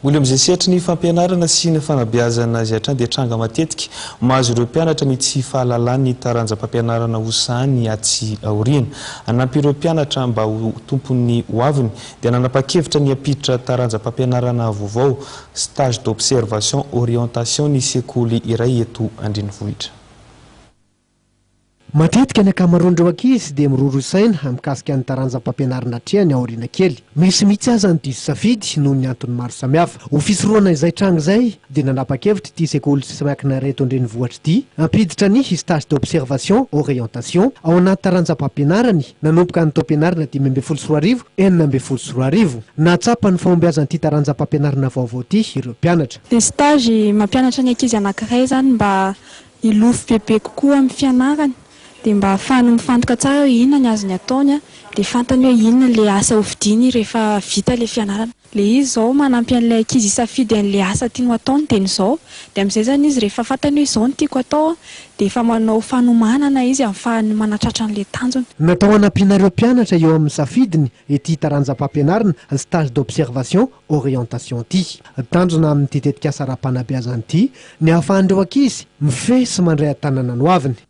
Mbola amin'izay sehatry ny fampianarana sy ny fanabeazana izay hatrany dia tranga matetika mahazo ireo mpianatra ny tsy fahalalany ny taranjam-pampianarana ho sahany atsy aoriana. Hanampy ireo mpianatra mba ho tompon'ny hoaviny dia nanapa-kevitra ny hampiditra taranjam-pampianarana vaovao, stage d'observation orientation, ny sekoly iray eto an-drenivohitra. Matetika ny ankamaroan'ireo ankizy dia miroroa saina mikasika ny taranjam-pampianarana atrehany aoriana kely. Misy mihitsy aza ny diso safidy noho ny antony maro samihafa. Ho fisorohana izay tranga izay dia nanapa-kevitra ity sekoly tsy miankina iray eto an-drenivohitra ity hampiditra ny stage d'observation orientation ao anaty taranjam-pampianarany nanomboka ny taom-pianarana 2015 2016. Nahatsapa ny fahombiazan'ity taranjam-pampianarana vaovao ity ireo mpianatra. Ilay stage mampianatra ny ankizy anankiray izany mba Hilofo bebe kokoa amin'ny fianarany dia mba ahafahany mifantoka tsara hoe inona ny azony ataony dia fantany hoe inona ilay asa hofidiany rehefa vita ilay fianarana. Ilay izy izao manampy an'ilay ankizy hisafidy an'ilay asa tiany ho ataony dieny izao dia amin'izay izany izy rehefa fantany hoe izao no tiako atao dia efa manao fanomanana izy ahafahany manatratra an'ilay tanjona. Natao hanampiana ireo mpianatra eo amin'ny safidiny ity taranjam-pampianarana stage d'observation orientation ity. Tanjona amin'ity tetikasa ara-panabeazana ity ny hahafahan'ireo ankizy mifehy sy mandray an-tanana ny hoaviny.